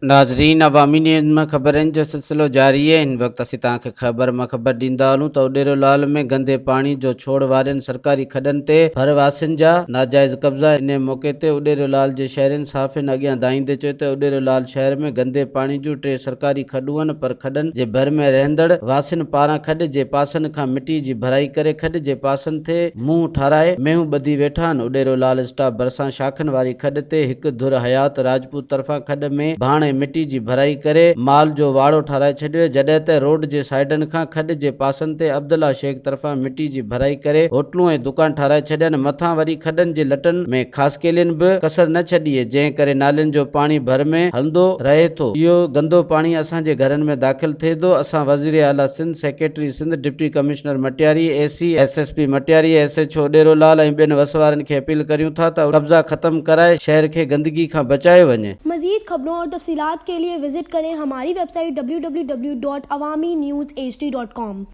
ناظرين عوامي نيوز ۾ خبرن جو سلسلو جاري اهي هن وقت اسين توهان کي خبر مان خبر ڏيندا هلون ته اڏيرو لال ۾ گندي پاڻي جو ڇوڙ وارين سرڪاري کڏن تي ڀر واسين جا ناجائز قبضا انهي موقعي تي اڏيرو لال جي شهرين صحافين اڳيان دانهيندي چيو ته اڏيرو لال شهر ۾ گندي پاڻي جون ٽي سرڪاري کڏون آهن پر کڏن جي ڀر ۾ رهندڙ واسين پاران کڏ جي پاسن کان مٽي جي ڀرائي ڪري کڏ جي پاسن تي منهن ٺاهرائي مينهون ٻڌي ويٺا آهن. اڏيرو لال اسٽاپ ڀرسان شاخن واري کڏ تي هڪ ڌر حيات راجپوت طرفان کڏ ۾ ڀاڻ ۽ مٽي جي ڀرائي ڪري مال جو واڙو ٺاهرائي ڇڏيو جڏهن ته روڊ جي سائيڊن کان کڏ جي پاسن تي عبدالله شيخ طرفان مٽي جي ڀرائي ڪري هوٽلون ۽ دڪان ٺاهرائي ڇڏيا مٿان وري کڏن جي لٽن ۾ خاصخيلين به ڪسر نه ڇڏي جنهن ڪري نالين جو پاڻي ڀر ۾ هلندو رهي ٿو اهو گندو پاڻي اسان جي گهرن ۾ داخل ٿئي ٿو اسان وزير اعليٰ Sindh secretary Sindh deputy commissioner Matiari A C S S P Matiari S H O Udero Lal ۽ ٻين وس وارن کي اپيل ڪريون ٿا ته قبضا ختم ڪرائي شهر کي گندگي کان بچايو وڃي. مزيد خبرون اور تفصيلات کے لئے وزٽ ڪرين ھماري website W W W dot Awami news H D dot com.